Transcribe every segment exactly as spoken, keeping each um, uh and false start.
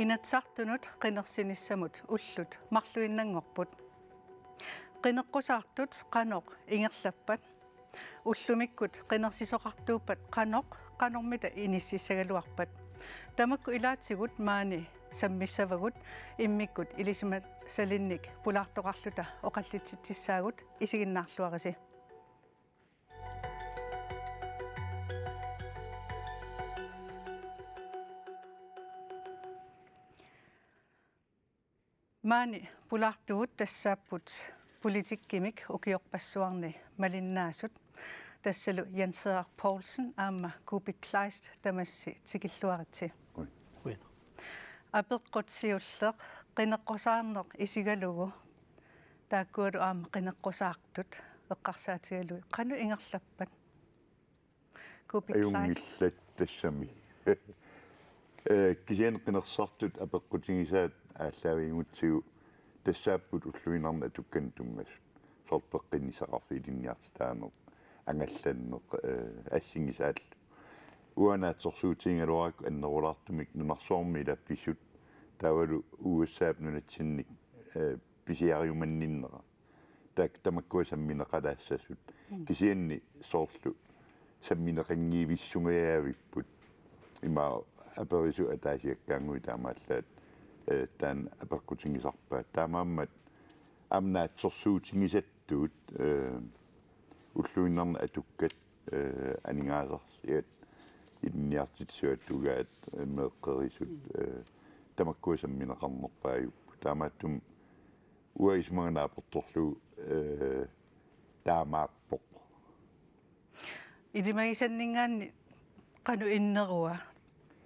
Inatsisartunut qinersinissamut ullut marluinnanngorput. Qineqqusaartut qanoq ingerlappat? Ullumikkut qinersisoqartuuppat qanoq, qanormita inississagaluarpat? Tamakku ilaatigut maani sammissavagut immikkut ilisimasalinnik pulaartoqarluta oqallitsitsissaagut, isiginnaarluarisi. Maani pulaartugut tassaapput politikkimik ukiorpassuarni malinnaasut. Tassalu Jens Frederik Poulsen aamma Kuupik Kleist, tamassi tikilluaritsi. Ui. Ui. Apeqqut siulleq, qineqqusaarneq isigalugu taakkualu aamma qineqqusaartut eqqarsaatigalugit qanoq ingerlappat? Kuupik Kleist. Ajunngillat tassami. Eh, kisianni qinersisartut apeqqutigisaat aallaavigiumatsigu tassaapput ulluinnarni atukkanik tunngasut. Soorlu peqqinnissaqarfik, ilinniartitaaneq, angallanneq, eh, assigisaallu. Uanga naatsorsuutigigaluarakku annerulaartumik nunarsuarmi ila pisut, taavalu U S A-p nunatsinnik, eh, pisiariumanninnera. Taak-, tamakkua sammineqalaassasut. Mm. Kisianni soorlu sammineqanngivissungajavipput. Ima aperisut ataasiakkaannguit taamaallaat, eh, taanna apeqqutigisarpaat. Taamaammat aamma naatsorsuutigisattut, eh, ulluinnarni atukkat, eh, aningaasarsiat, ilinniartitsisuat, tugaat, eh, meeqqerisut, eh, tamakkua sammineqarnerpaajupput. Taamaattumik uanga isumaga naapertorlugu, eh, taamaappoq. Ilimagisanninngaanniit qanoq innerua?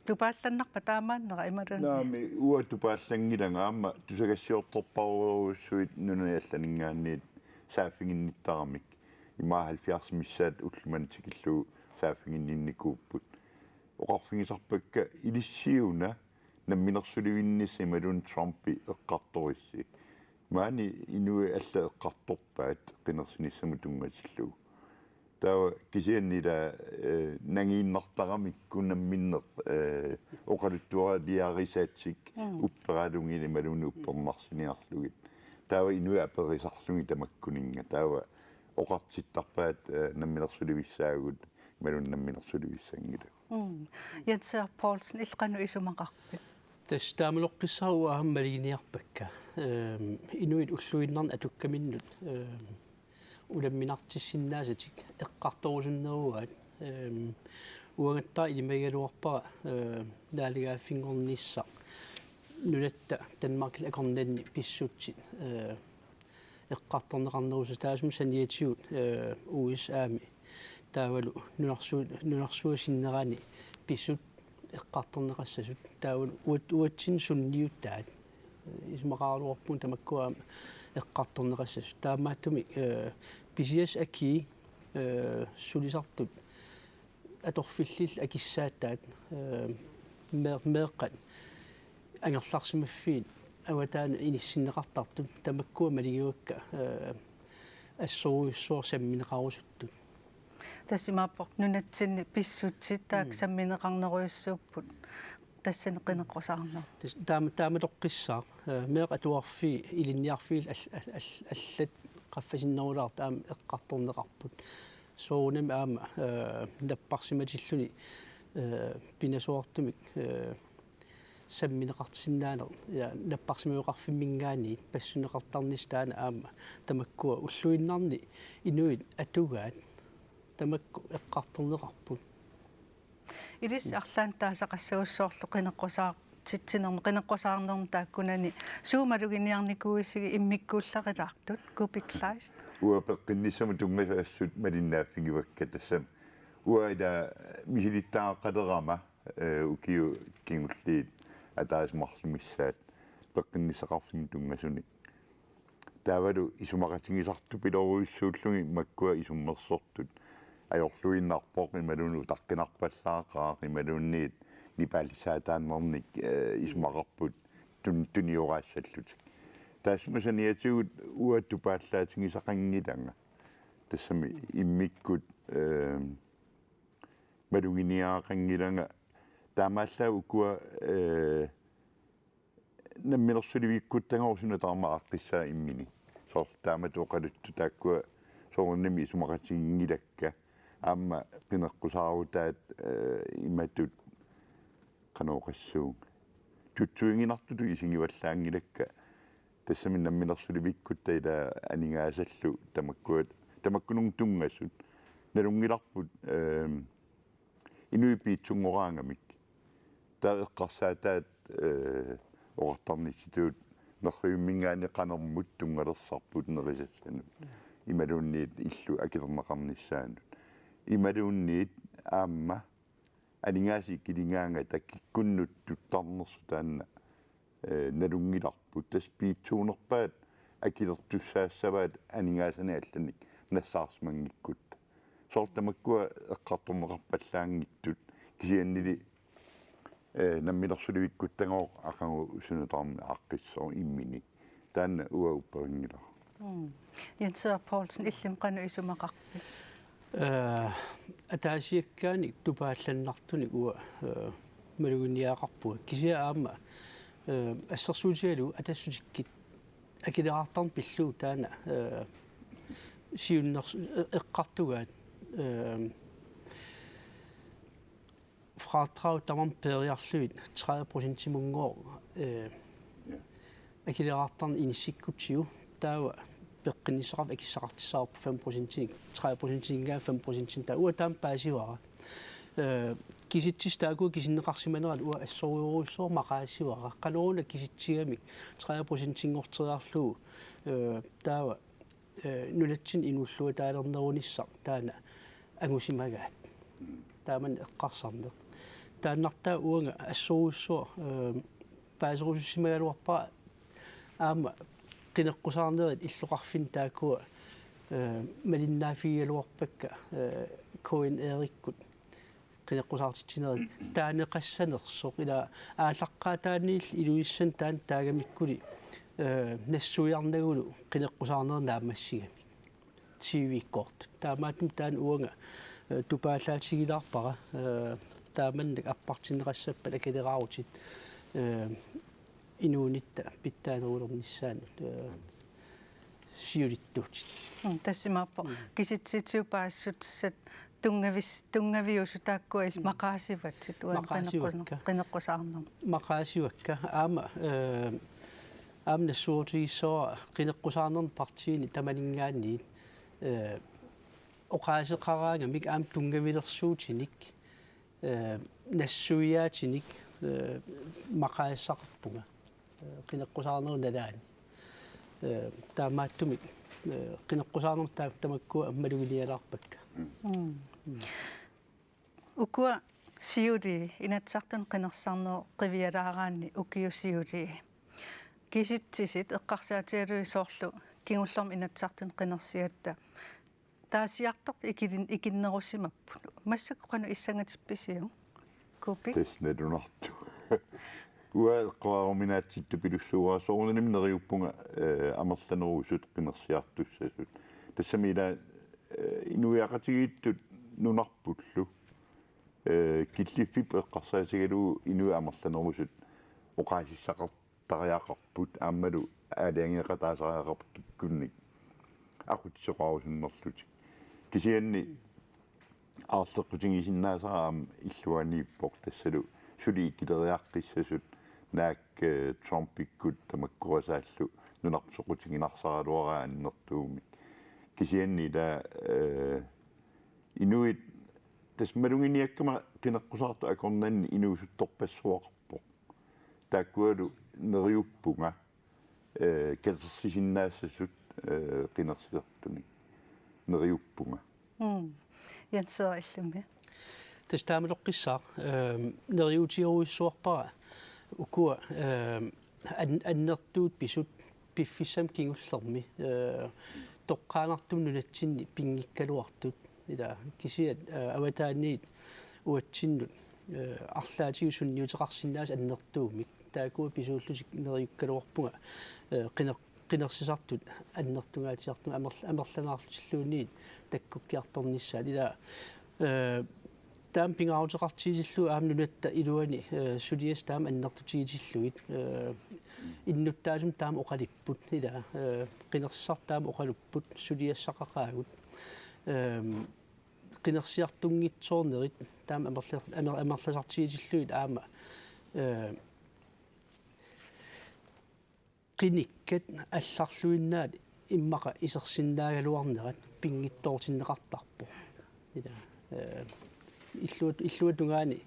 Tupaallannarpa taamaannera imaluunniit? Naamik, uanga tupaallanngilanga, aamma tusagassiortorparujussuit nunani allaninngaanniit saaffiginnittaramik. Ima halvfjerds missaat ulloq manna tikillugu saaffiginninnikuupput. Oqarfigisarpakka ilissiuna namminersulivinnissaq imaluunniit Trumpi eqqartorissi. Maani inuit allat eqqartorpaat qinersinissamut tunngatillugu. Taava kisianni ila, eh, nangiinnartaramikku namminneq, eh, oqaluttuariaarisaatik. Mm. Upperalugit imaluunniit uppernarsiniarlugit. Taava inuit aperisarlugit tamakkuninnga. Taava oqartittarpaat, eh, namminersulivissaagut imaluunniit namminersulivissanngilaq. Mm. Jens Frederik Poulsen, illit qanoq isumaqarpit? Tassa taamaloqqissaaq, uanga aamma maluginiarpakka. Ehm, inuit ulluinnarni atukkaminnut, ehm, unamminartissinnaasatik eqqartorusunneruaat. Ehm, uangattaaq ilimagigaluarpara, ehm, naalagaaffinngornissaq nunatta Danmarkillu akornanni pissutsit, ehm, eqqartorneqarnerusoq, taassuma saniatigut, eh, U S A-mi taavalu nunarsu-, nunarsuaq sinnerani pisut eqqartorneqassasut, taavalu uat-, uatsinnut sunniutaat, eh, isumaqaraluarpugut tamakkua aamma eqqartorneqassasut. Taamaattumik, eh, pisiassat akii, eh, sulisartut atorfillillu akissaataat, eh, mee-, meeqqat angerlarsimaffiit avataanut inissinneqartartut, tamakkua malugivakka, eh, assorujussuaq sammineqarusuttut. Tassa imaappoq nunatsinni pissutsit taakku. Mm. Sammineqarnerujussuupput. Tassani qineqqusaarneq. Tas-, taama-, taamatoqqissaaq, eh, meeqqat atuarfii, ilinniarfiillu all-, all-, all-, allat qaffasinnerulaartut aamma eqqartorneqarput. Soorunami aamma, eh, napparsimatilluni, eh, pinasuartumik, eh, sammineqarsinnaaneq, ja, napparsimaveqarfimminngaanniit passuneqartarnissaq, taanna aamma tamakkua ulluinnarni inuit atugaat tamakku eqqartorneqarput. Ilissi arlaannik taasaqassagussi soorlu qineqqusaartitsinermi, qineqqusaarnermi taakkunani suut maluginiarnikuuisigit immikkuullarilaartut, Kuupik Kleist? Uanga peqqinnissamut tunngasut assut malinnaaffigivakka, tassami uanga ila misilittagaqalerama, eh, ukiut kingulliit ataaseq marluk missaat peqqinnissaqarfimmut tunngasunik. Taavalu isumaqatigisartupilorujussuullugit makkua isummersortut. Ajorluinnarpoq imaluunniit utaqqinarpallaaqaaq imaluunniit nipaallisaataannarnik, eh, isumaqarput tun-, tunioraassallutik. Taassuma saniatigut uanga tupaallaatigisaqanngilanga. Tassami immikkut, eh, maluginiagaqanngilanga. Taamaallaat ukua, eh, namminersulivikkuttagooq suna tamarmi aaqqissaa immini. Soorlu taamatut oqaluttut taakkua soorunami isumaqatiginngilakka. Aamma qineqqusaarutaat, eh, imatut qanoq oqassuunga. Tutsuiginartutut isigivallaanngilakka. Tassami namminersulivikkutta ila aningaasallu tamakkua, tamakkununnga tunngasut. Nalunngilarput, ehm, inuit piitsunngoraangamik. Taava eqqarsaataat, eh, oqartarnissituut nerrivimminngaanniit qanermut tunngalersarput nerisassanut. Imaluunniit illut akilerneqarnissaannut. Imaluunniit aamma aningaasat ikiligaangata kikkunnut tuttarnersut taanna, eh, nalunngilarput. Tassa piitsuunerpaat akilertussaassavaat aningaasanik allanik nassaarsimanngikkutta. Soorlu tamakkua eqqartorneqarpallaanngitsut kisiannili, eh, namminersulivikkuttagooq aqagu suna tamarmi aaqqissaaq immini. Taanna uanga upperinngilara. Mm. Jens Poulsen, illimmi qanoq isumaqarpit? Eh, ataasiakkaanik tupaallannartunik uanga, eh, maluginiagaqarpunga. Kisianni aamma, eh, assersuutigalugu Atassutikkut akileraartarneq pillugu taanna, eh, siunners-, eh, eqqartugaat, eh, fradrag tamarmik peeriarlugit tredive procentimunngooq, eh, Ja. Akileraartarneq inissikkutsigu taava peqqinnissaqarfik akissaqartissavarput fem procentinik, tredive procentinik fem procentinik, taava uanga taama paasivara. Eh, kisitsisit taakku kisinneqarsimanerat uanga assorujussuaq maqaasivara. Qanoruna kisitsigamik tredive procentinngorteriarlugu, eh, taava eh, nunatsinni inuulluataalernerunissaq taanna angusimagaat. Mm. Taamani eqqarsarneq. Taannartaa uanga assorujussuaq, eh, paaserusussimagaluarpara aamma qineqqusaarnerit illoqarfinni taakkua, eh, malinnaaffigigaluarpakka, eh, K N R-ikkut qineqqusaartitsinerit taaneqassanersoq, ila aallaqqaataaniilli Ilulissani taanna taagamikkuli, eh, nassuiarnagulu qineqqusaarnerit naammassigamik. Sivikkoortut. Taamaattumik taanna uanga, eh, tupaallaatigilaarpara, eh, taamannak appartinneqassappat akileraarutit, eh, inuunitta pitsaanerulernissaannut, eh, siulittuutit. Mm, tassa imaappoq. Mm. Kisitsisit paasissutissat tunngavis-, tunngaviusut taakkua illit Mm. maqaasivatit uani Maqaasivakka. qineqqu-, qineqqusaarnermi. Maqaasivakka. Aamma, eh, aamma nassuerutigissavara qineqqusaarnermi partiini tamaninngaanniit, eh, oqaaseqaraangamik aamma tunngavilersuutinik, eh, nassuiaatinik, eh, maqaasissaqarpunga. Eh, qineqqusaarnerup nalaani. Eh, taamaattumik, eh, qineqqusaarneq ta-, tamakkua maluginialaarpakka. Mm. Mm. Ukua siulii Inatsisartuni qinersisarnerup qivialaaraanni ukiut siulii. Kisitsisit eqqarsaatigalugit soorlu kingullermi Inatsisartuni qinersigatta taasiartortut ikilin-, ikinnerusimapput. Massakkut qanoq issangatippisiuk? Kuupik? Tassa nalunartoq. Uanga eqqaaruminaatsittupilussuuara soorunami neriuppunga, eh, amerlanerusut qinersiartussasut. Tassami ila, eh, inuiaqatigiittut nunarpullu, eh, killiffipput eqqarsaatigalugu inuit amerlanerusut oqaasissaqar- tariaqarput aammalu aalajangeeqataasariaqarput kikkunnit aqutsisoqarusunnerlutik. Kisianni aarleqqutigisinnaasara aamma illuaniippoq tassalu suli ikileriaqqissasut naak, eh, Trumpikkut tamakkuasaallu nunarput soqutiginarsaraluaraat annertuumik. Kisianni ila, eh, inuit tassa maluginiakkama qineqqusaartut akornanni inuusuttorpassuaqarpoq. Taakkualu neriuppunga, eh, katersisinnaassasut, eh, qinersisartunik. Neriuppunga. Mm. Jens Søren, illimmi? Tassa taamatoqqissaaq, ehm, neriuutigerujussuarpara ukua, ehm, an-, annertuut pisut piffissami kingullermi, eh, toqqaannartumik nunatsinni pinngikkaluartut. Ila kisiat, eh, avataaniit uatsinnut, eh, arlaatigut sunniuteqarsinnaasut annertuumik. Taakkua pisuullutik neriukkaluarpunga, eh, qiner-, qinersisartut annertungaatsiartumik amerl-, amerlanaarlutilluunniit takkukkiartornissaat. Ila, eh, taama pingaaruteqartigitillugit aamma nunatta iluani, eh, suliassat taama annertutigitillugit, eh, innuttaasumik taama oqalupput, ila, eh, qinersisartut taama oqalupput, suliassaqaqaagut. Ehm, qinersiartunngitsoornerit taama amerla-, amer-, amerlasartigitillugit aamma, eh, qinikkat allarluinnaat immaqa isersinnaagaluarnerat pinngitsoortinneqartarpoq. Ila, eh, illuat-, illuatungaani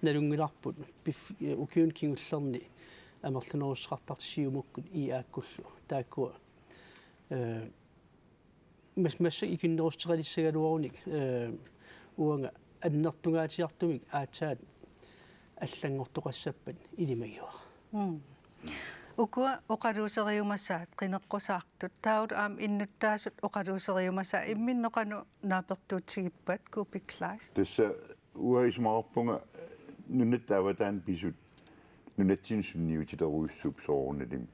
nalunngilarput pif-, eh, ukiuni kingullerni amerlanerussuteqartartut Siumukkut I A-kkullu. Taakkua, eh, mas-, massakkut ikinnerussuteqalissagaluarunik, eh, uanga annertungaatsiartumik aatsaat allanngortoqassappat ilimagivara. Mm. Ukua oqaluuseriumasaat qineqqusaartut, taavalu aamma innuttaasut oqaluuseriumasaat, imminut qanoq naapertuutsigippat, Kuupik Kleist? Tassa uanga isumaqarpunga nunatta avataani pisut nunatsinni sunniutilerujussuupput soorunalimi.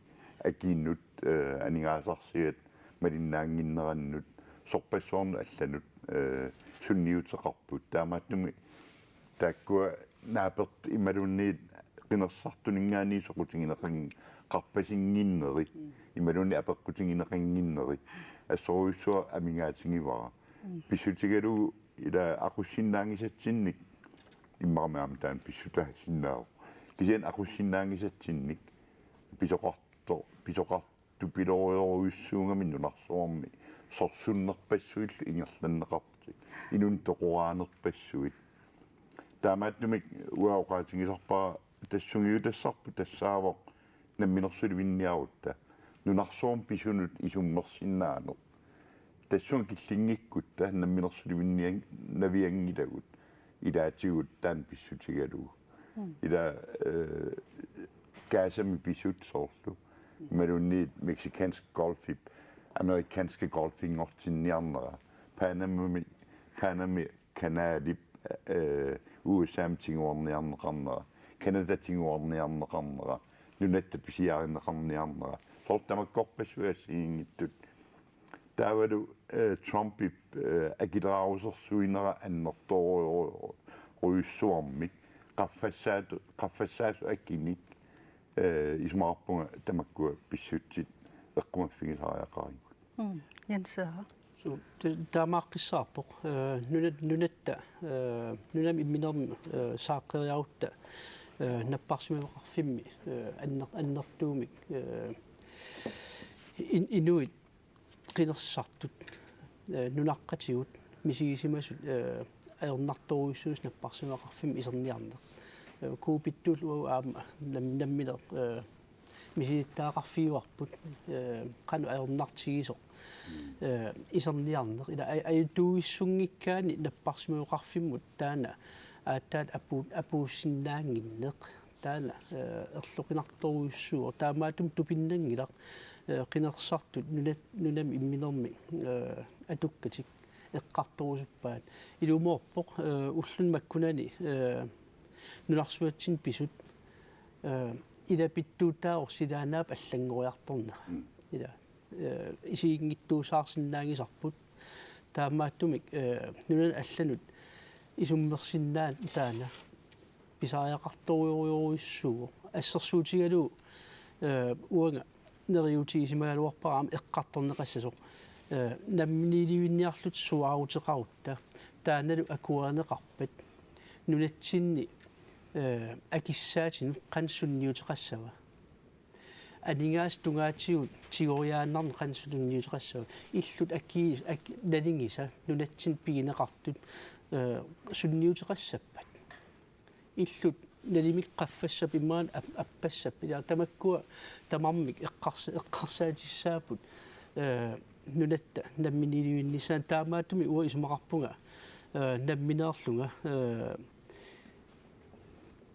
Akiinut, eh, aningaasarsiat malinnaannginnerannut, sorpassuarnut allanut, eh, sunniuteqarput. Taamaattumik taakkua naapert-, imaluunniit qinersisartuninngaanniit soqutigineqan-, qarpasinnginneri, mm, imaluunniit apeqqutigineqannginneri, assorujussuaq amigaatigivara. Mm. Pissutigalugu ila aqussinnaanngisatsinnik, immaqa aamma taanna pissutaasinnaavoq. Kisianni aqussinnaanngisatsinnik pisoqarto-, pisoqartupilorujorujussuugami nunarsuarmi sorsunnerpassuillu ingerlanneqartut, inunnut toqoraanerpassuit. Taamaattumik uanga oqaatigisarpara tassa sungiutassarput tassaavoq namminersulivinniarutta, nunarsuarmi pisunut isummersinnaaneq. Tassunga killingikkuutta namminersulivinnian-, navianngilagut ilaatigut taanna pissutigalugu. Mm. Ila, eh, Gazami pisut soorlu. Imaluunniit Mexicanske Golfip, Amerikanske Golfinngortinniarnera, Panamami, Panami Kanalip, eh, U S A-mut tiguarniarneqarnera, Canada tiguarniarneqarnera, nunatta pisiarineqarniarnera. Soorlu tamakkorpassuit assigiinngitsut. Taavalu, eh, Trumpip, eh, akileraarusersuinera annertoorujussuarmik qaffassaat-, qaffassaasut akinik, eh, isumaqarpunga tamakkua pissutsit eqqumaffigisariaqarigut. Mm, Jens Sara. Suu, ta-, taamaaqqissaarpoq, eh, nunat-, nunatta, eh, nunami imminermi, eh, saaqqeriarutta, eh, napparsimmaveqarfimmi, eh, anner-, annertuumik, eh, in-, inuit qinersisartut, eh, nunaqqatigut misigisimasut, eh, ajornartorujussuusut napparsimmaveqarfimmi iserniarneq. Eh, Kuupittuullu uagut aamma nam-, nammineq, eh, misilittagaqarfigivarput, eh, qanoq ajornartigisoq, eh, iserniarneq. Ila aj-, ajutuuissunngikkaanni napparsimmaveqarfimmut taanna aatsaat apu-, apuussinnaannginneq. Taanna, eh, erloqinartorujussuuvoq. Taamaattumik tupinnanngilaq, eh, qinersisartut nunat-, nunami imminermi, eh, atukkatik eqqartorusuppaat. Ilumoorpoq, eh, ulluni makkunani, eh, nunarsuatsinni pisut, eh, ilapittuutaavoq silaannaap allanngoriartornera. Mm. Ila, eh, isiginngitsuusaarsinnaanngisarput. Taamaattumik, eh, nunanut allanut isummersinnaaneq taanna pisariaqartorujorujussuuvoq. Assersuutigalugu, eh, uanga neriuutigisimagaluarpara aamma eqqartorneqassasoq. Eh, namminiilivinniarluta suaaruteqarutta, taannalu akuerineqarpat, nunatsinni, eh, akissaatinut qanoq sunniuteqassava? Aningaasat tungaatigut tigoriaannarneq qanoq sunniuteqassava? Illut aki-, aki-, nalingisa nunatsinni pigineqartut, eh, sunniuteqassappat? Illut nalimik qaffassap imaluunniit ap-, appassap? Ila tamakkua tamarmik eqqars-, eqqarsaatissaapput, eh, nunatta namminiilivinnissaanut. Taamaattumik uanga isumaqarpunga, eh, nammineerlunga, eh,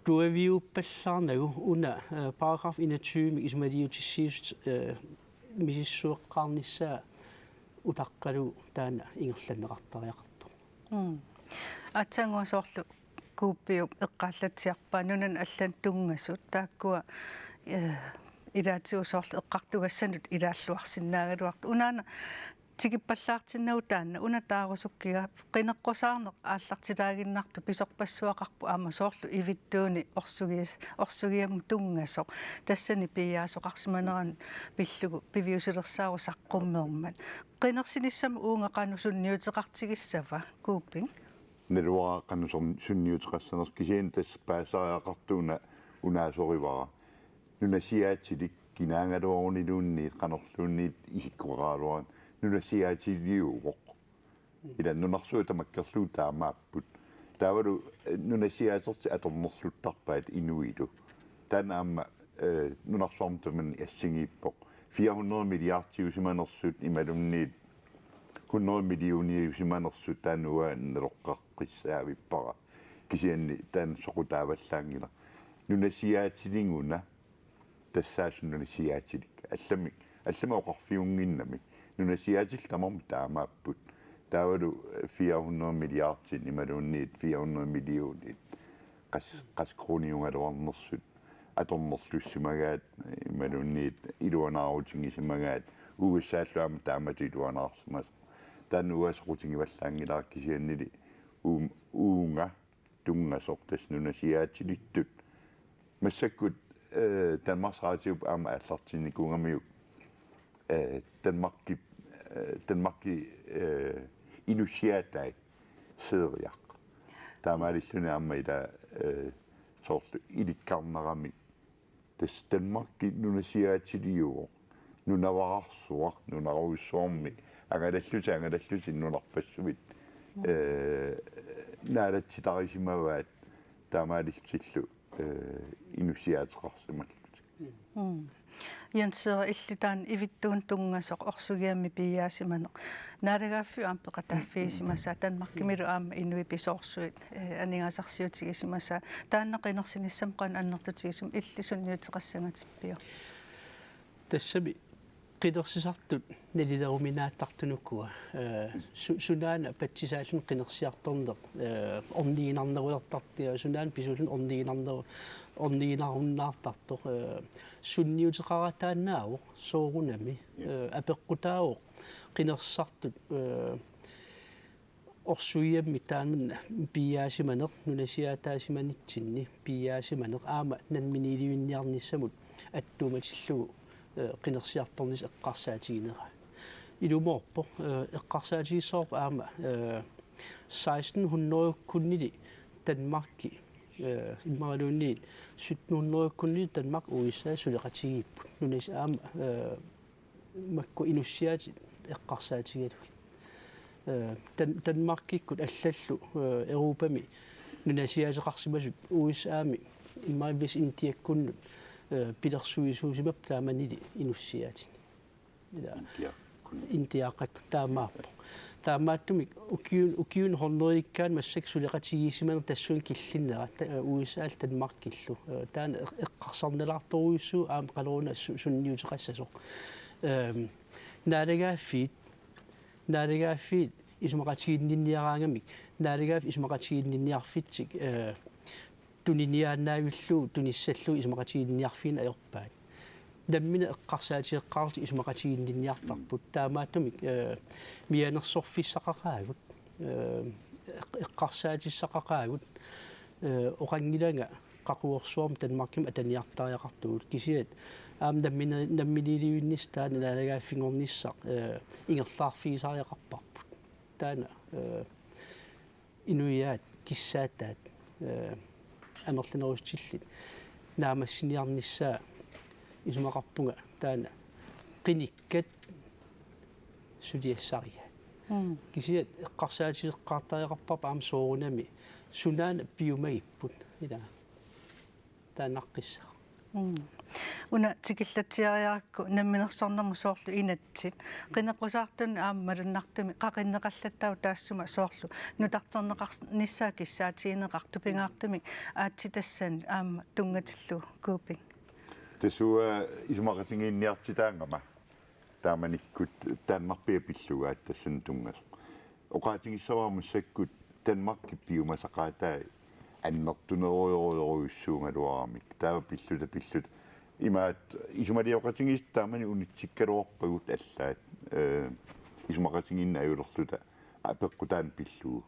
tuaviuppallaarnagu una, eh, paragraf enogtyve isumaliutissiisut, eh, misissueqqaarnissaa utaqqalugu taanna ingerlanneqartariaqartoq. Mm. Aatsaannguaq soorlu Kuupiup eqqaallatsiarpaa nunanut allanut tunngasut taakkua, eh, ilaatigut soorlu eqqartugassanut ilaalluarsinnaagaluartut. Unaana Tikippallaartinnagu taanna una taarusukkiga, qineqqusaarneq aallartilaaginnartoq pisorpassuaqarpoq aamma soorlu ivittuuni orsugias-, orsugiammut tunngasoq. Tassani piiaasoqarsimanerannut pillugu piviusulersaarut saqqummermat. Qinersinissami uunga qanoq sunniuteqartigissava, Kuuping? Naluara qanoq sun-, sunniuteqassanersoq, kisianni tassa paasisariaqartuuna unaasorivara. Nunasiaatilik kinaagaluaruniluunniit qanorluunniit isikkoqaraluarami, nunasiaatiliuvoq. Ila nunarsuaq tamakkerlugu taamaapput. Taavalu, eh, nunasiaatertik atornerluttarpaat inuillu. Taanna aamma, eh, nunarsuarmi tamanit assigiippoq. Fire hundrede milliardiusimanersut imaluunniit hundrede millioniusimanersut taanna uanga naloqqaqqissaavippara. Kisianni taanna soqutaavallaanngilaq. Nunasiaatiliguna tassaasut nunasiaatilik. Allamik, allamik oqarfiunnginnami. Nunasiaatillit tamarmik taamaapput. Taavalu fire hundrede milliardit imaluunniit fire hundrede millionit qas-, qassit koruuniugaluarnersut atornerlussimagaat imaluunniit iluanaarutigisimagaat, U S A-llu aamma taamatut iluanaarsimasoq. Taanna uanga soqutigivallaanngilara, kisiannili uum-, uunga tunngasoq tassa nunasiaatilittut. Massakkut, eh, Danmarks Radiop aamma aallartinnikuugamiuk, eh, Danmarki, eh, Danmarki, eh, inussiaatai seriaq. Taamaalilluni aamma ila, eh, soorlu ilikkarnerami. Tassa Danmarki nunasiaatiliuvoq, nunavaqarsuaq, nunarujussuarmi angalallutik, angalallutik nunarpassuit, eh, naalatsitarisimavaat taamaalillutillu, eh, inussiaateqarsimallutik. Mm. Jens, illit taanna ivittuunut tunngasoq orsugiammik piiaasimaneq. Naalagaaffiup aamma peqataaffigisimasaa, Danmarkimilu aamma inuit pisoorsuit, eh, aningaasarsiutigisimasaa. Taanna qinersinissami qanoq annertutigisumik illit sunniuteqassagatippiuk? Tassami qinersisartut nalileruminaattartut ukua, eh, su-, sunaana patsisaalluni qinersiartorneq, eh, orniginarnerulertartoq, sunaana pisuulluni orniginarneru-, orniginarunnaartartoq, eh, sunniuteqarataannaavoq soorunami, eh, apeqqutaavoq qinersisartut, eh, orsugiammik taanna piiaasimaneq, nunasiaataasimanitsinni piiaasimaneq aamma namminiilivinniarnissamut attuumatillugu, eh, qinersiartornissaq eqqarsaatiginera. Ilumoorpoq, eh, eqqarsaatigissavarput aamma, eh, seksten hundrede-kkunnili Danmarki, eh, imaluunniit sytten hundrede-kkunnili Danmark U S A suleqatigiipput. Nunasi aamma, eh, makku inussiaatit eqqarsaatigalugit. Eh, Dan-, Danmarkikkut allallu, eh, Europami nunasiaateqarsimasut U S A-mi imaluunniit Indiakkunnut, eh, pilersuisuusimapput taamanili inussiaatit. Ila. Indiakkut. Indiaqqat taamaappoq. Taamaattumik ukiun-, ukiunut hundredekkaanut massakkut suleqatigiissimaneq tassuuna killinnera, ta-, eh, U S A-llu Danmarkillu. Eh, taanna eq-, eqqarsarnalaartorujussuuvoq aamma qanoruna su-, sunniuteqassasoq. Ehm, naalagaaffiit, naalagaaffiit isumaqatiginninniaraangamik, naalagaaffik isumaqatiginninniarfitsik, eh, tuniniaannaavillugu tunissallugu isumaqatiginninniarfiinik ajorpaat. Nammineq eqqarsaatigeqqaarlutik isumaqatiginninniartarput. Taamaattumik, eh, mianersorfissaqaqaagut, eh, eq-, eqqarsaatissaqaqaagut, eh, oqanngilanga qaquersuarmik Danmarkimut ataniartariaqartugut. Kisianni aamma nammine-, namminiilivinnissaq taanna naalagaaffinngornissaq, eh, ingerlaarfigisariaqarparput. Taanna, eh, inuiaat kissaataat, eh, amerlanerussutillit naammassiniarnissaa isumaqarpunga taanna qinikkat suliassarigaat. Mm. Kisianni eqqarsaatigeqqaartariaqarparput aamma soorunami sunaana piumagipput ila. Taannaqqissaaq. Mm. Una tikillatsiariarakku namminersornermut soorlu inatsit. Qineqqusaartunut aamma malunnartumik qaqinneqallattaarpoq taassuma soorlu nutarterneqarnissaa kissaatigineqartoq pingaartumik aatsitassani aamma tunngatillugu Kuuping. Tassa uanga isumaqatigiinniartitaagama taamanikkut Danmarkimut pillugu aatsaat tassani tunngasoq. Oqaatigissavara massakkut Danmarkip piumasaqaatai annertunerujorujorujussuugaluaramik. Taava pilluta pilluta. Imaattoq isumalioqatigiissut taamani unitsikkaluarpagut allaat. Eh, isumaqatigiinneq ajulerluta apeqqutaanut pillugu.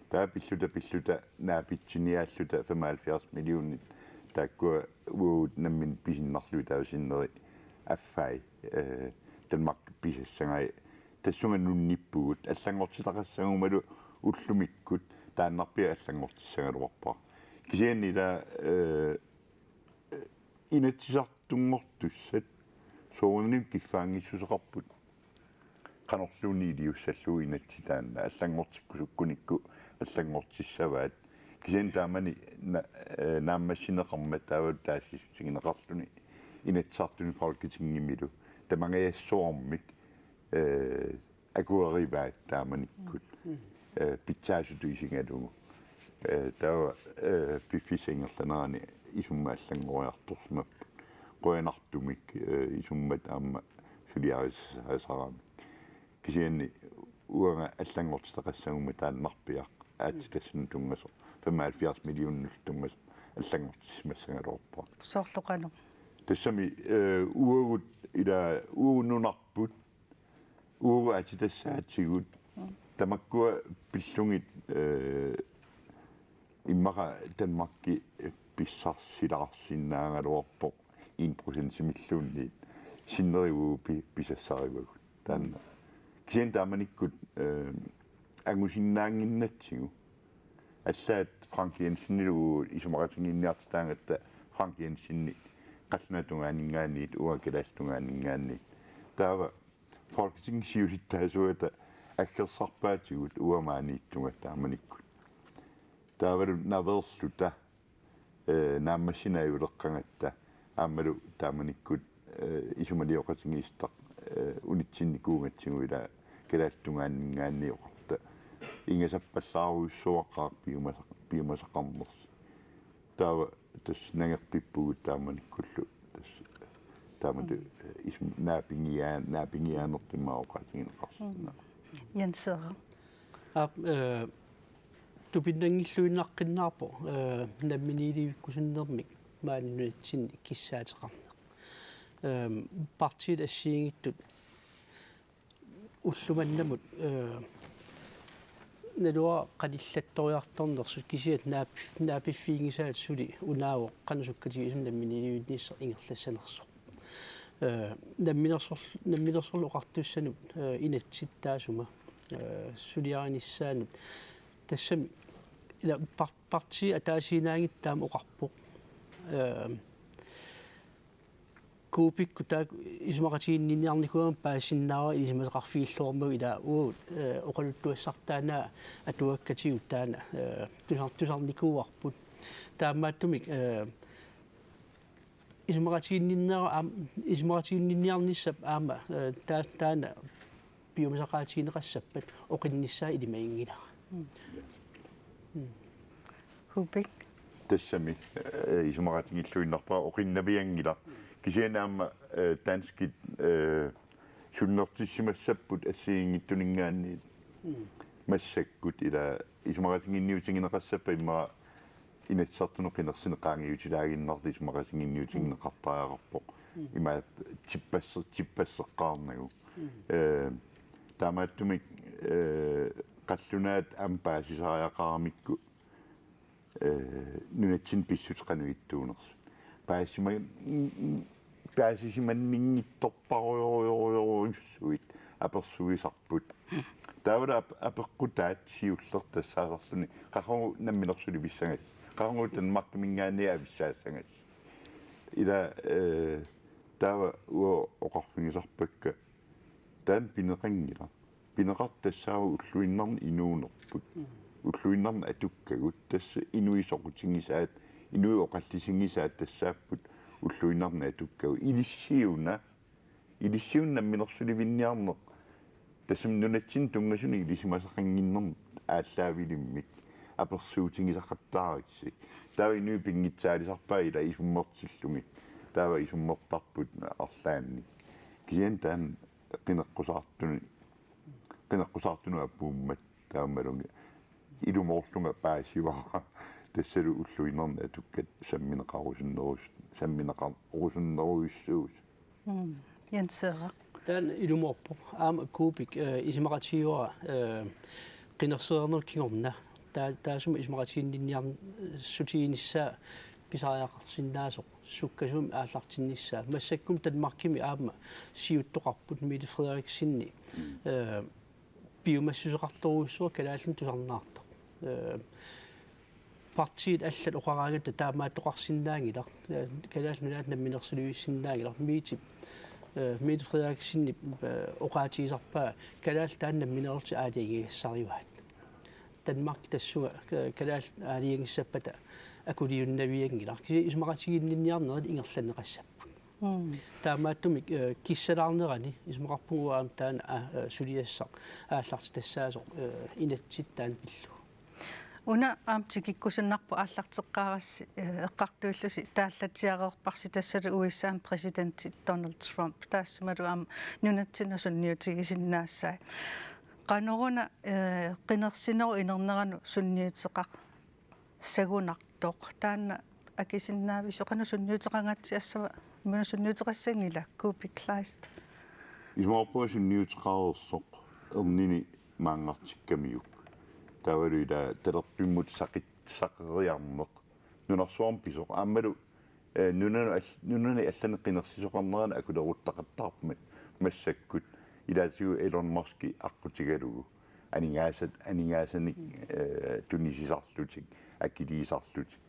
Taava pilluta pilluta naapitsiniaalluta femoghalvfjerds millionit taakkua uagut nammineq pisinnarlugit taava sinneri affai, eh, Danmark pisassagai tassunga nunnippugut allanngortitaqassagumalu ullumikkut taannarpiaq allanngortissagaluarpara. Kisianni ila, eh, Inatsisartunngortussat soorunami kiffaanngissuseqarput. Qanorluunniit iliussallugu inatsit taanna allanngortikkusukkunikku allanngortissavaat. Kisianni taamani na-, eh, naammassineqarmat taavalu taasissutigineqarluni Inatsisartuni Folketingimilu tamangajassuarmik, eh, akuerivaat taamanikkut, eh, pitsaasutut isigalugu. Eh, taava, eh, piffissap ingerlanerani isummat allanngoriartorsimapput. Qujanartumik, eh, isummat aamma suliarisassaasaramik. Kisianni uanga allanngortitaqassaguma taannarpiaq aatsitassani tunngasoq, femoghalvfjerds millionillu tunngasoq allanngortissimassagaluarpara. Soorlu qanoq? Tassami, eh, uagut ila uagut nunarput, uagut aatsitassaatigut, tamakkua pillugit, eh, immaqa Danmarki pissarsilaarsinnaagaluarpoq en procentimilluunniit sinneri uagut pi-, pisassarivagut. Taanna. Kisianni taamanikkut, eh, angusinnaannginnatsigu. Allaat Frank Jensenilu isumaqatigiinniartitaagatta Frank Jenseni qallunaatut tungaaninngaanniit uanga kalaallit tungaaninngaanniit. Taava Folketingip siulittaasuata aggersarpaatigut uanga maaniittunga taamanikkut. Taavalu naveerluta, eh, naammassineq ajuleqqagatta aammalu taamanikkut, eh, isumalioqatigiissitaq, eh, unitsinnikuugatsigu ila kalaallit tungaaninngaanniit oqarluta ingasappallaarujussuaqaaq piumasa-, piumasaqarnersi. Taava tassa nangeqqippugut taamanikkullu tassa taamatut, eh, isum naapigiaa-, naapigiaanertut immaqa oqaatigineqarsinnaavoq. Jenseeraq. Aap, eh, tupinnanngilluinnaqqiinnarpoq, eh, namminiilivikkusunnermik maani nunatsinni kissaateqarneq. Ehm, partiit assigiinngitsut ulloq mannamut, eh, naluara qanillattoriartornersut kisianni naap-, naapiffiginngisaat suli unaavoq qanoq sukkatigisumik namminiilivinnissaq ingerlassanersoq. Eh, namminersorl-, namminersorlutik oqartussanut, eh, inatsit taassuma, eh, suliarinissaanut. Tassami ila par-, partii ataasiinnaanngitsoq taama oqarpoq. Eh, Kuupikkut taakku isumaqatiginninniarnikuugama paasisinnaavara ilisimasaqarfigilluarmagu ila uagut, eh, oqaluttuassartaannaat atuakkatigut taanna, eh, tusar-, tusarnikuuarput. Taamaattumik, eh, isumaqatiginninniara-, aam-, isumaqatiginninniarnissap aamma, eh, taa-, taanna piumasaqaatigineqassappat oqinnissaa ilimaginngilara. Mm. Mm. Kuupik. Tassami, eh, isumaqatigiilluinnarpara oqinnavianngilaq. Kisianni aamma, eh, danskit, eh, sunnertissimassapput assigiinngitsuninngaanniit. Mm. Massakkut ila isumaqatigiinniutigineqassappat immaqa Inatsisartunut qinersineq qaangiutilaaginnartoq isumaqatigiinniutigineqartariaqarpoq. Mm. Imaat tippasser-, tippasseqqaarnagu. Mm. Eh, taamaattumik, eh, qallunaat aamma paasisariaqaramikku, eh, nunatsinni pissutsit qanoq ittuunersut. Paasisima-, paasisimanninngitsorparujorujorujussuit apersuisarput. Taavalu ap-, apeqqutaat siulleq tassaasarluni qaqugu namminersulivissagassi. Qaqugu Danmarkiminngaanniit avissaassagassi. Ila, eh, taava uanga oqarfigisarpakka. Taanna pineqanngilaq. Pineqartoq tassaavoq ulluinnarni inuunerput. Ulluinnarni atukkagut. Tassa inuit soqutigisaat, inuit oqallisigisaat tassaapput ulluinnarni atukkagut. Ilissiuna, ilissiuna namminersulivinniarneq. Tassami nunatsinni tunngasunik ilisimasaqannginnermik aallaavilimmik apersuutigisaqattaarissi. Taava inuit pinngitsaalisarpaat ila isummertillugit. Taava isummertarput arlaannik. Kisianni taanna qineqqusaartuni-, qineqqusaartunut apuummat taamaalillunga ilumoorlunga paasivara tassalu ulluinnarni atukkat sammineqarusunnerus-, sammineqarusunnerujussuusut. Mm. Jenseeraq. Taanna ilumoorpoq. Aamma Kuupik, eh, isumaqatigiuara, eh, qinersinerup kingorna. Taa-, taassuma isumaqatiginninniarsutiginissaa pisariaqarsinnaasoq. Sukkasuumik aallartinnissaa. Massakkut Danmarkimi aamma siuttoqarput Mette Frederiksenip, eh, piumassuseqartorujussuaq kalaallinut tusarnaartoq. Eh, partiit allat oqaraangatta taamaattoqarsinnaanngilaq. Eh, Kalaallit Nunaat namminersulivissinnaanngilaq. Mettep, eh, Mette Frederiksenip, eh, oqaatigisarpaa kalaallit taanna nammineerlutik aalajangigassarivaat. Danmark tassunga, eh, kalaallit aalajangissappata akuliunnavianngilaq. Kisianni isumaqatiginninniarnerit ingerlanneqassapput. Mm. Taamaattumik, eh, kissalaarnerani isumaqarpunga uanga aamma taanna, ah, eh, suliassaq aallartitassaasoq, eh, inatsit taanna pillugu. Una aamma tikikkusunnarpoq aallarteqqaarassi, eh, eqqartuillusi taallatsiareerparsi tassalu U S A-mi præsidenti Donald Trump. Taassumalu aamma nunatsinnut sunniutigisinnaassai. Qanoruna, eh, qinersinerup inerneranut sunniuteqarsagunartoq. Taanna akisinnaavisiuk, qanoq sunniuteqangaatsiassava, imaluunniit sunniuteqassanngila, Kuupik Kleist? Isumaqarpunga sunniuteqareersoq ernini maanngartikkamiuk. Taavalu ila talerpimmut saqit-, saqeriarneq. Nunarsuarmi pisoq. Aammalu, eh, nunanut all-, nunani allani qinersisoqarnerani akuleruttaqattaarmat massakkut. Ilaatigut Elon Musk aqqutigalugu. Aningaasat, aningaasanik, eh, tunisisarlutik, akiliisarlutik.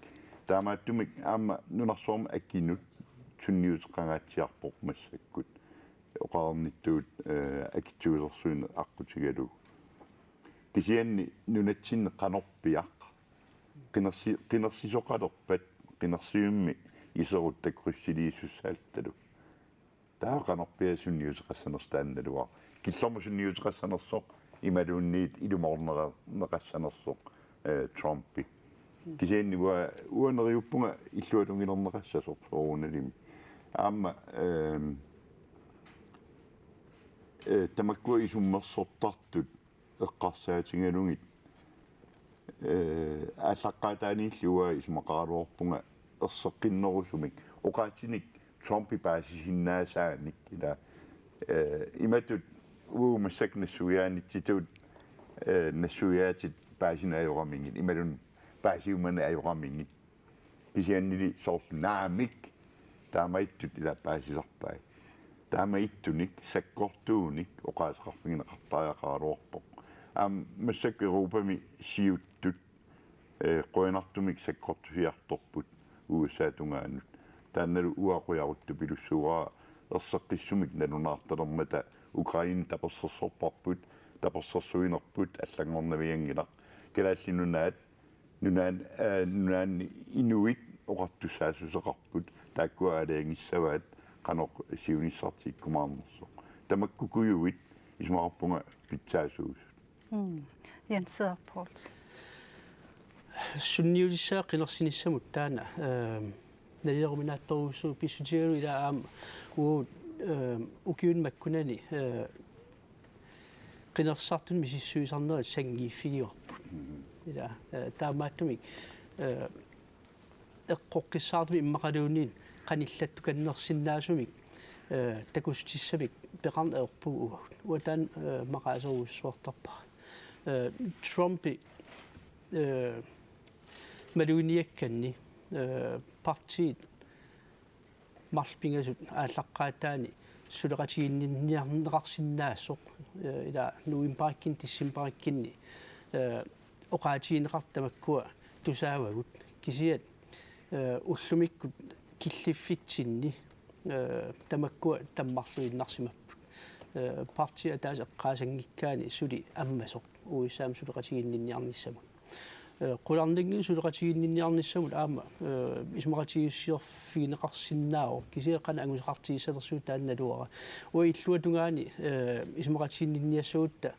Taamaattumik aamma nunarsuarmi akinut sunniuteqangaatsiarpoq massakkut. Oqarnittut, eh, akitsuusersuineq aqqutigalugu. Kisianni nunatsinni qanorpiaq qinersi-, qinersisoqalerpat qinersivimmi iserutta krydsiliisussaattalu. Taava qanorpiaq sunniuteqassanersoq taannaluaq. Killormut sunniuteqassanersoq imaluunniit ilumoorneqa-, neqassanersoq, eh, Trumpi. Kisianni uanga, uanga neriuppunga illuatungilerneqassasoq soorunalimi. Aamma, ehm, eh, tamakkua isummersortartut eqqarsaatigalugit, eh, aallaqqaataaniilli uanga isumaqaraluarpunga erseqqinnerusumik oqaatsinik Trumpi paasisinnaasaannik ila, eh, imatut uagut massakkut nassuiaanitsitut, eh, nassuiaatit paasineq ajoramigit, imaluunniit paasiumaneq ajoramigit. Kisiannili soorlu naamik taamaattut ila paasisarpai. Taamaattunik sakkortuunik oqaaseqarfigineqartariaqaraluarpoq. Aamma massakkut Europami siuttut, eh, qujanartumik sakkortusiartorput U S A tungaanut. Taannalu uanga qujaruttupilussuuara erseqqissumik nalunaartalermata Ukraine tapersersorparput, tapersersuinerput allanngornavianngilaq. Kalaallit Nunaat nunaan, eh, nunaan inuit oqartussaassuseqarput, taakkua aalajangissavaat qanoq siunissartik ikkumaarnersoq. Tamakkukujuit isumaqarpunga pitsaasuusut. Mm. Jens Edvard Poulsen. Sunniutissaa qinersinissamut taanna, eh, naliliiminaattorujussuuvoq pissutigalugu ila aamma uagut, eh, ukiuni makkunani, eh, qinersisartuni misissuisarnerit sanngiiffigivarput. Mhm. Ila, eh, taamaattumik, eh, eqqoqqissaartumik immaqaluunniit qanillattukannersinnaasumik, eh, takussutissamik peqarneq ajorpugut uagut. Uanga taanna, eh, maqaaserujussuartarpara. Eh, Trumpi, eh, maluginiakkanni, eh, partiit marluk pingasut aallaqqaataani suleqatiginninniarneqarsinnaasoq, eh, ila novembarikkunni decembarikkunni, eh, oqaatigineqartut tamakkua tusaavagut. Kisianni, eh, ullumikkut killiffitsinni, eh, tamakkua tammarluinnarsimapput. Eh, partiit ataaseq eqqaasanngikkaanni suli ammasoq U S A-mi suleqatiginninniarnissamut. Eh, qularnanngilaq suleqatiginninniarnissamut aamma, eh, isumaqatigiissusiorfigineqarsinnaavoq, kisianni qanoq angusaqartigissanersugut taannaluara. Uanga illuatungaani, eh, isumaqatiginninniassagutta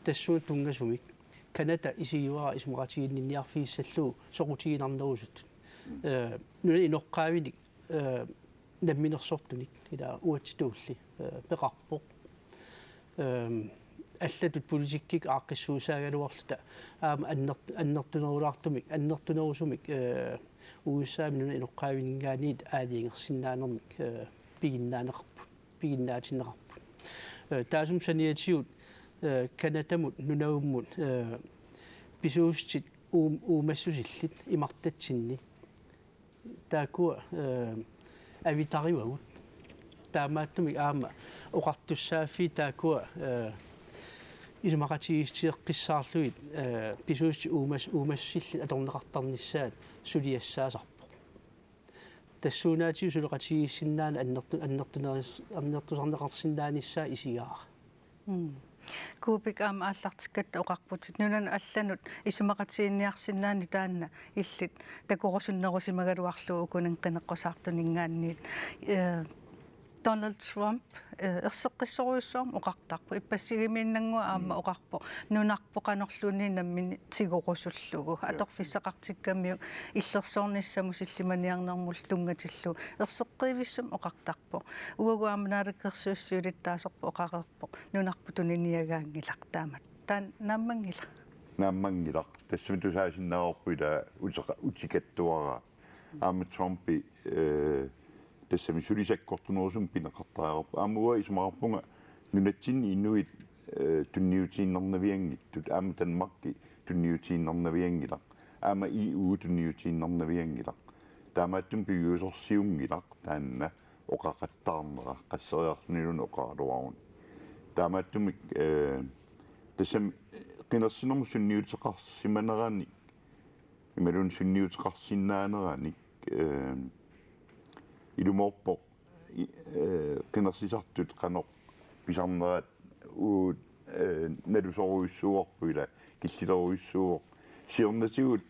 tassunga tunngasumik Canada isigivara isumaqatiginninniarfigissallugu soqutiginarnerusut. Eh, nunanut inoqqaavinik, eh, namminersortunik ila uatsitulli, eh, peqarpoq. Ehm, allatut politikkikkut aaqqissuussaagaluarluta aamma anner-, annertunerulaartumik, annertunerusumik, eh, U S A-mi nunanut inoqqaavininngaanniit aalajangersinnaanermik, eh, piginnaaneqarput, piginnaatinneqarput. Eh, taassuma saniatigut, eh, Canadamut nunavimmut, eh, pisuussutit uum-, uumassusillit imartatsinni. Taakkua, eh, avitarivagut. Taamaattumik aamma oqartussaaffiit taakkua, eh, isumaqatigiissutigeqqissaarlugit, eh, pisuussutit uumas-, uumassusillit atorneqartarnissaat suliassaasarpoq. Tassuunaatigut suleqatigiissinnaaneq annertu-, annertuneris-, annertusarneqarsinnaanissaa isigaara. Mm. Kuupik aamma aallartikkatta oqarputit nunanut allanut isumaqatiginninniarsinnaaneq taanna illit takorusunnerusimagaluarlugu ukuninnga qineqqusaartuninngaanniit. Eh, Donald Trump, eh, erseqqissorujussuarmik oqartarpoq. Ippassigimiinnannguaq aamma Mm. oqarpoq. Nunarput qanorluunniit nammineq tigorusullugu. Ja. Atorfissaqartikkamiuk illersornissamut sillimaniarnermullu tunngatillugu. Erseqqivissumik oqartarpoq. Uagut aamma naalakkersuisut siulittaasorput oqareerpoq. Nunarput tuniniagaanngilaq taamatut. Taanna naammanngilaq. Naammanngilaq. Tassami tusaasinnaavarput ila uteqa-, utikattuaraa. Aamma Trumpi, eh, tassami suli sakkortunerusumik pineqartariaqarpoq. Aamma uanga isumaqarpunga nunatsinni inuit, eh, tunniutiinnarnavianngitsut. Aamma Danmarki tunniutiinnarnavianngilaq. Aamma E U tunniutiinnarnavianngilaq. Taamaattumik piviusorsiunngilaq taanna oqaqattaarnera qasseriarluniluunniit oqaraluaruni. Taamaattumik, eh, tassami qinersinermut sunniuteqarsimaneranik imaluunniit sunniuteqarsinnaaneranik, eh, ilumoorpoq, i-, eh, qinersisartut qanoq pisarnerat uagut, eh, nalusorujussuuarput ila killilerujussuuvoq. Siornatigut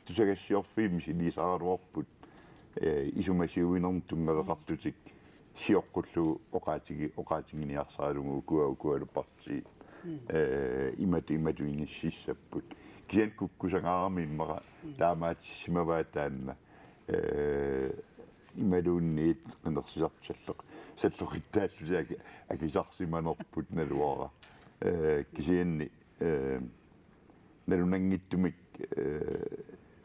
tusagassiorfiit misiliisaraluarput, eh, isumasiuinermut tunngaveqarlutik sioqqullugu oqaatigi-, oqaatiginiarsaralugu ukua ukualuparti. Mm. Eh, imatut, imatut inississapput. Kisianni kukkusangaarami immaqa Mm. taamaattissimavaa taanna. Eh, imaluunniit qinersisartut salloq-, salloqittaallutik aki-, akisarsimanerput naluara. Eh, kisianni, eh, nalunanngitsumik, eh,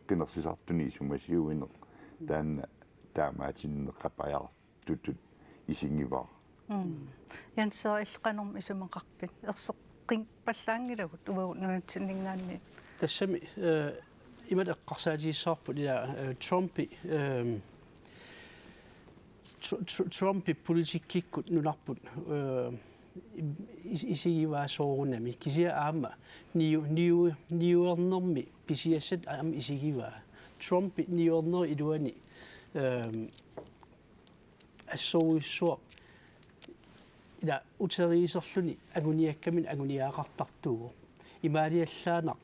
qinersisartuni isumasiuineq taanna taamaatinneqapajaartutut isigivara. Mm. Jens, illit qanormi isumaqarpit? Erseqqippallaanngilagut uagut nunatsinninngaanniit. Tassami, eh, imatut eqqarsaatigissavarput ila, eh, Trumpi, ehm, Tr-, Tr-, Trumpi politikkikkut nunarput, eh, is-, isigivaa soorunami. Kisianni aamma niu-, niu-, niuernermi pisiassat aamma isigivaa. Trumpi niuernerup iluani, ehm, assorujussuaq ila uteriiserluni anguniakkaminnik anguniagaqartartuuvoq. Imaaliallaannaq,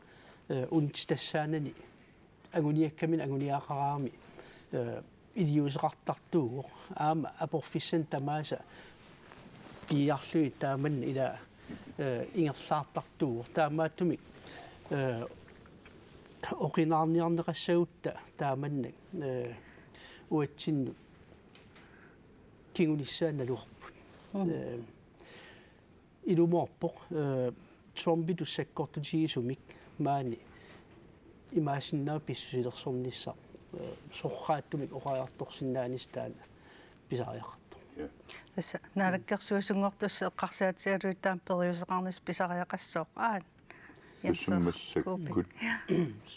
eh, untitassaanani anguniakkaminnik anguniagaqaraangamik, eh, iliuuseqartartuuvoq. Aamma aporfissanik tamaasa piiarlugit taamannak ila, eh, ingerlaartartuuvoq. Taamaattumik, eh, oqinaarniarneqassagutta taamannak, eh, uatsinnut kingunissaa naluarput. Mm. Eh, ilumoorpoq, eh, Trumpitut sakkortutigisumik maani imaassinnaavoq pissusilersornissaq, eh, sorraattumik oqariartorsinnaanissaq taanna pisariaqartoq. Ja. Tassa naalakkersuisunngortussat eqqarsaatigalugit taama periuseqarnissaq pisariaqassooq. Aat. Jens, Jens, massakkut, Kuupik.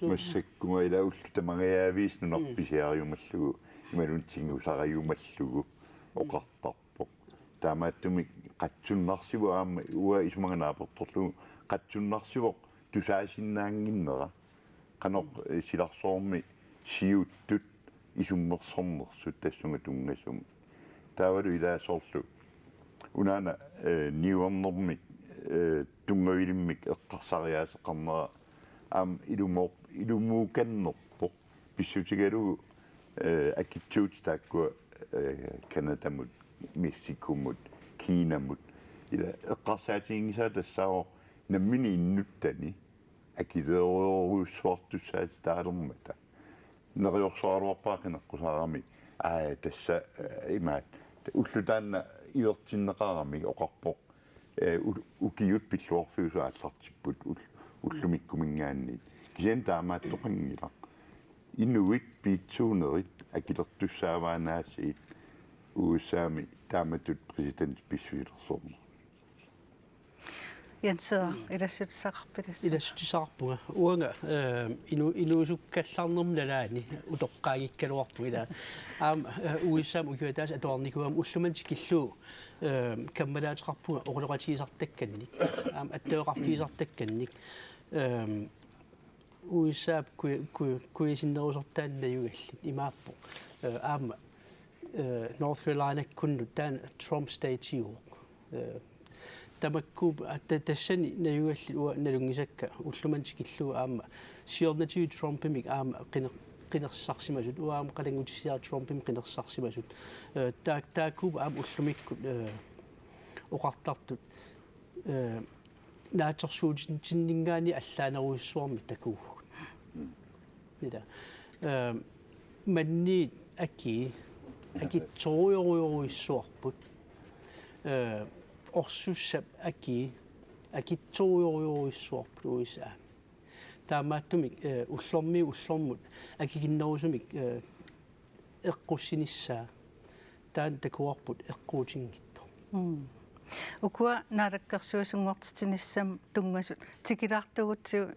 Massakkut ila ullut tamangajaviisa nunarput Mm. pisiariumallugu, imaluunniit tigusariumallugu oqartarpoq. Taamaattumik qatsunnarsivoq aamma uanga isumaga naapertorlugu qatsunnarsivoq tusaasinnaannginnera. Qanoq, eh, silarsuarmi siuttut isummersornersut tassunga tunngasumik. Taavalu ilaa soorlu unaana, eh, niuernermik, eh, tunngavilimmik eqqarsariaaseqarnera aamma ilumoor-, ilumuukannerpoq pissutigalugu, eh, akitsuutit taakkua, eh, Canadamut, Mexicomut, Kinamut. Ila eqqarsaatiginngisaa tassaavoq nammineq innuttani akilerujussuartussaatitaalermata. Neriorsoraluarpara qineqqusaarami. Aa, tassa, eh, imaat. Ulloq taanna ivertinneqarami oqarpoq. Eh, u-, ukiut pilluarfiusut aallartipput ul-, ullumikkuminngaanniit. Kisianni taamaattoqanngilaq. Inuit piitsuunerit akilertussaavaat aasiit U S A-mi taamatut præsidentip pissusilersorneq. Jens, ilassutissaqarpilassi? Ilassutissaqarpunga. Uanga, eh, inu-, inuusukkallarnermut nalaani utoqqaanngikkaluarpunga ilaa. Aamma, eh, U S A-mi ukiup ataatsip atuarnikuugama ullumimut tikillugu, eh, kammalaateqarpunga oqaloqatigisartakkannik. Aamma attaveqarfigisartakkannik. Eh, U S A-p kui-, kui-, kuisinnerusortaat najugallit imaappoq. Eh, aamma, eh, North Carolina-kkunnut taanna Trump state-iuvoq. Eh, tamakku, ah, ta-, tassani najugallit uanga nalunngisakka ullumimut tikillugu aamma siornatigut Trumpimik aamma qiner-, qinersisarsimasut, uanga aamma qalanngutisiaq Trumpimik qinersisarsimasut. Eh, taa-, taakkuupput aamma ullumikkut, eh, oqartartut, eh, naatsorsuutinninngaanniit allaanerujussuarmik takuuvugut. Ilaa. Eh, manniit akii akitsorujorujorujussuarput. Eh, orsussap akii akitsorujorujorujussuarput U S A-mi. Taamaattumik, eh, ullormiit ullormut akikinnerusumik, eh, eqqussinissaa taanna takuarput eqquutinngitsoq. Mm. Ukua naalakkersuisunngortitsinissamut tunngasut tikilaartugutsigu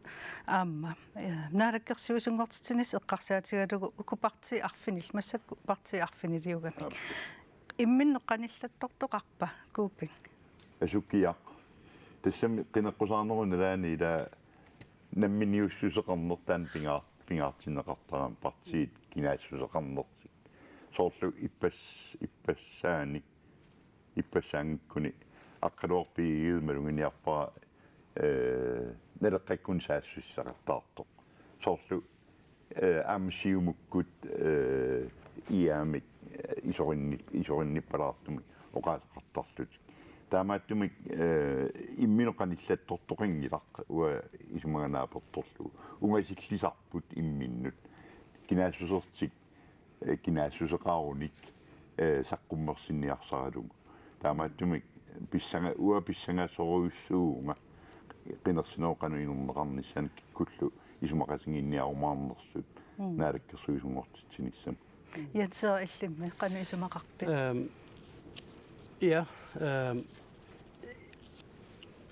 aamma, eh, naalakkersuisunngortitsinissaq eqqarsaatigalugu uku partiit arfinil-, massakkut partiit arfiniliugamik. Aap. Imminnut qanillattortoqarpa, Kuuping? Asukiaq. Tassami qineqqusaarnerup nalaani ilaa namminiussuseqarneq taanna pingaar-, pingaartinneqartarami partiit kinaassuseqarnersut. Soorlu ippas-, ippassaanik, ippassaanngikkuni Aqqaluaq B J-p maluginiarpara, eh, Naleqqakkut saassussaqattaartoq. Soorlu, eh, aamma Siumukkut, eh, I A-mik, eh, isorinni-, isorinnippalaartumik oqaaseqartarlutik. Taamaattumik, eh, imminut qanillattortoqanngilaq uanga isumaga naapertorlugu. Ungasillisarput imminnut. Kinaassusertik, eh, kinaassuseqarunik, eh, saqqummersinniarsaralugu. Taamaattumik pissanga-, uanga pissangasorujussuuvunga qinersinerup qanoq inerneqarnissaanut kikkullu isumaqatigiinniarumaarnersut. Mm. Naalakkersuisunngortitsinissamut. Jens, illimmi qanoq isumaqarpit? Ehm, ja, ehm,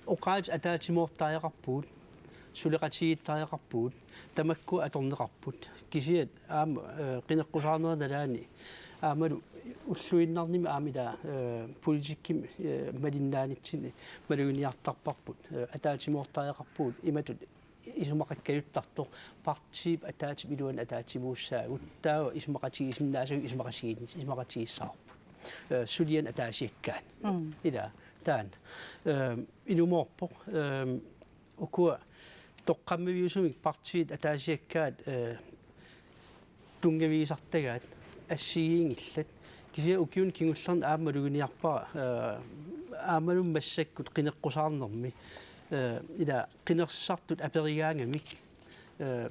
oqaatsit ataatsimoortariaqarpugut, suleqatigiittariaqarpugut, tamakku atorneqarput. Kisianni aamma, eh, qineqqusaarnerup nalaani aammalu ulluinnarnimi aamma ilaa, eh, politikkimi, eh, malinnaanitsinni maluginiartarparput, eh, ataatsimoortariaqarpugut imatut isumaqakkajuttartoq partiip ataatsip iluani ataatsimuussaagut. Taava isumaqatigisinnaasavut isumaqatigiin-, isumaqatigiissavarput. Eh, suliani ataasiakkaani. Mm. Ilaa, taanna. Eh, ilumoorpoq, eh, ukua toqqammaviusumik partiit ataasiakkaat, eh, tunngavigisartagaat assigiinngillat. Kisianni ukiuni kingullerni aamma maluginiarpara, eh, aammalu massakkut qineqqusaarnermi, eh, ilaa qinersisartut aperigaangamik, eh,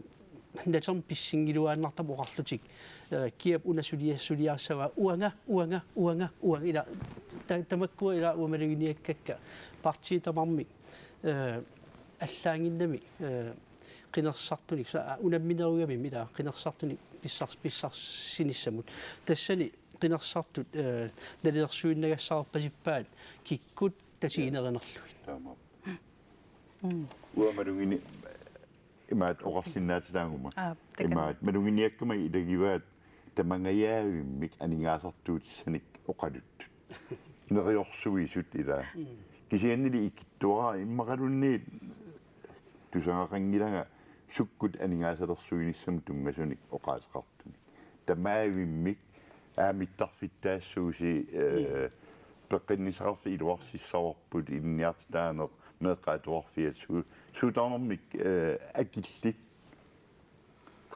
natermi pissinngiluaannartarput oqarlutik, eh, kiap una sulia-, suliassavaa uanga, uanga, uanga, uanga, ilaa ta-, tamakkua ilaa uanga maluginiakkakka partiit tamarmik, eh, allaannginnami, eh, qinersisartunik sa-, unamminerugamik ilaa qinersisartunik pissars-, pissarsinissamut. Tassani qinersisartut, eh, nalilersuinnagassaarpasippaat kikkut tatiginerinerlugit. Taamaappoq. Mm. Uanga malugini-, imaattoq oqarsinnaatitaaguma. Aap, takanna. Imaattoq maluginiakkama ilagivaat tamangajaavimmik aningaasartuutissanik oqaluttut. Neriorsuisut ilaa. Mm. Kisiannili ikittuara immaqaluunniit tusagaqanngilanga sukkut aningaasalersuinissamut tunngasunik oqaaseqartunik. Tamaavimmik aammittarfittaassuusi, eh, peqqinnissaqarfik iluarsissavarput, ilinniartitaaneq, meeqqat atuarfiat su-, suut tamarmik, eh, akillit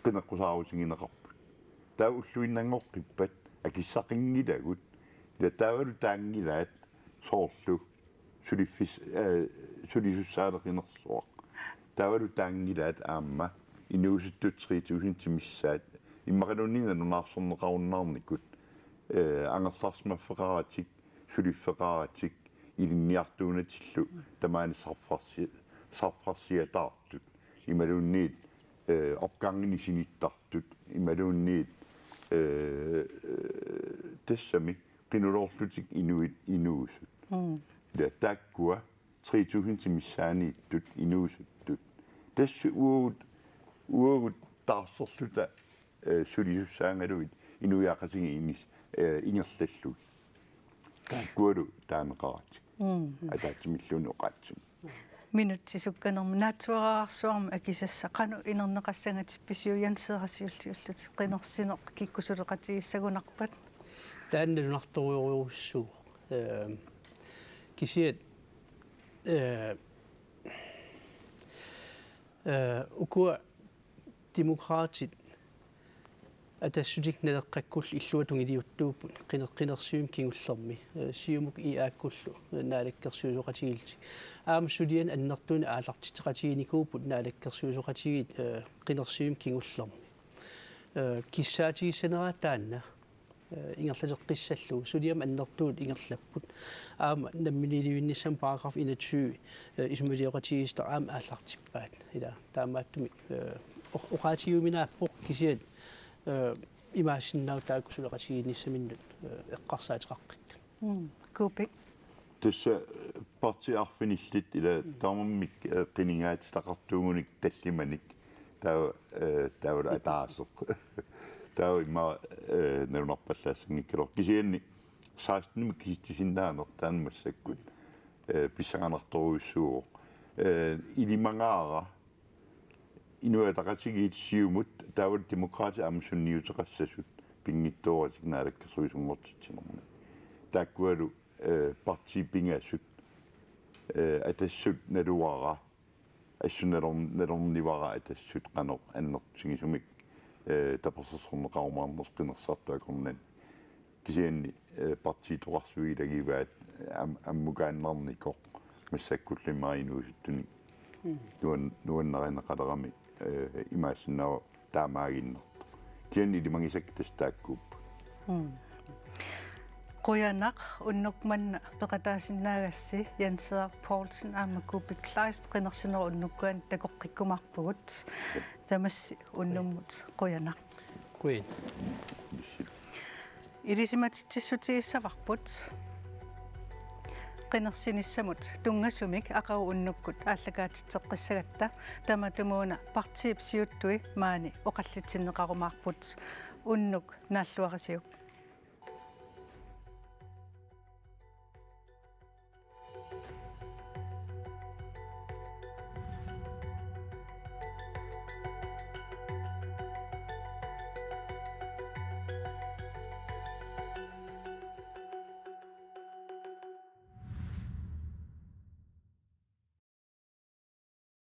qineqqusaarutigineqarput. Taava ulluinnanngoqqippat akissaqanngilagut. Ilaa taavalu taanngilaat soorlu suliffis-, eh, sulisussaaleqinersuaq. Taavalu taanngilaat aamma inuusuttut tre tusind missaat immaqaluunniit nalunaarsorneqarunnaarnikut, eh, angerlarsimaffeqaratik, suliffeqaratik, ilinniartuunatillu tamaani sarfarsi-, sarfarsiataartut. Imaluunniit, eh, opgangini sinittartut. Imaluunniit, eh, tassami qinuloorlutik inuit inuusut. Mm. Ilaa taakkua tre tusind missaaniittut inuusuttut. Tassa uagut, uagut taarserluta, eh, sulisussaagaluit inuiaqatigiit inis-, eh, ingerlallugit. Taakkualu taaneqaratik. Mm. Ataatsimilluunniit oqaatsumik. Minutsit sukkanermut naatsuararsuarmik akisassaq qanoq inerneqassagatsigu pisiarinneqarsiullutit qinersineq kikkut suleqatigissagunarpat? Taanna nalunartorujussuuvoq. Ehm, kisianni, eh, eh, ukua Demokraatit Atassutip Naleqqakkullu illuatungiliuttut tuupput qiner-, qinersinerup kingullermi, eh, Siumukkullu, eh, naalakkersuisoqatigiillutik. Aamma sulianik annertuumik aallartitseqatiginikuupput naalakkersuisoqatigiit, eh, qinersinerup kingullermi. Eh, kissaatigissanerpaa taanna, eh, ingerlateqqissallugu, suliamut annertuut ingerlapput. Aamma namminiilivinnissamut paragraf enogtyve, eh, isumalioqatigiissitaq aamma aallartippaat. Ila, taamaattumik, eh, o-, oqaatigiuminaappoq kisianni, eh, imaassinnaavoq taakku suleqatigiinnissaminnut, eh, eqqarsaateqaqqit. Mm, Kuupik. Tassa, eh, partiit arfinillit ila tamarmik, eh, qinigaatitaqartuugunik tallimanik. Taava, eh, taava ataaseq. Taava immaqa, eh, nalunarpallaassanngikkaluarpoq. Kisianni sekstenimik kisitsisinnaaneq taanna massakkut, eh, pissanganartorujussuuvoq. Eh, ilimagaara Inuit Ataqatigiit, Siumut, taavalu Demokraatit aamma sunniuteqassasut pinngitsooratik naalakkersuisunngortitsinermi. Taakkualu, eh, partiit pingasut, eh, Atassut naluara, assut nalorn-, nalornivara Atassut qanoq annertutigisumik, eh, tapersersorneqarumaarnersoq qinersisartut akornanni. Kisianni, eh, partiit oqarsuit ilagivaat am-, ammukaannarnikoq massakkullu imaluunniit inuusuttunik. Mm. Nuan-, nuannarineqalerami, eh, imaassinnaavoq taamaaginnartoq. Kisianni ilimagisakka tassa taakkuupput. Mm. Qujanaq unnuk manna peqataasinnaagassi, Jens Henrik Poulsen aamma Kuupik Kleist, qinersinerup unnukkuani takoqqikkumaarpugut. Tamassi unnummut qujanaq. Qujan. Ilisimatitsissutigissavarput. Qinersinissamut tunngasumik aqagu unnukkut aallakaatitseqqissagatta, tamatumuuna partiip siuttui maani oqallitsinneqarumaarput. Unnuk naalluarisiuk.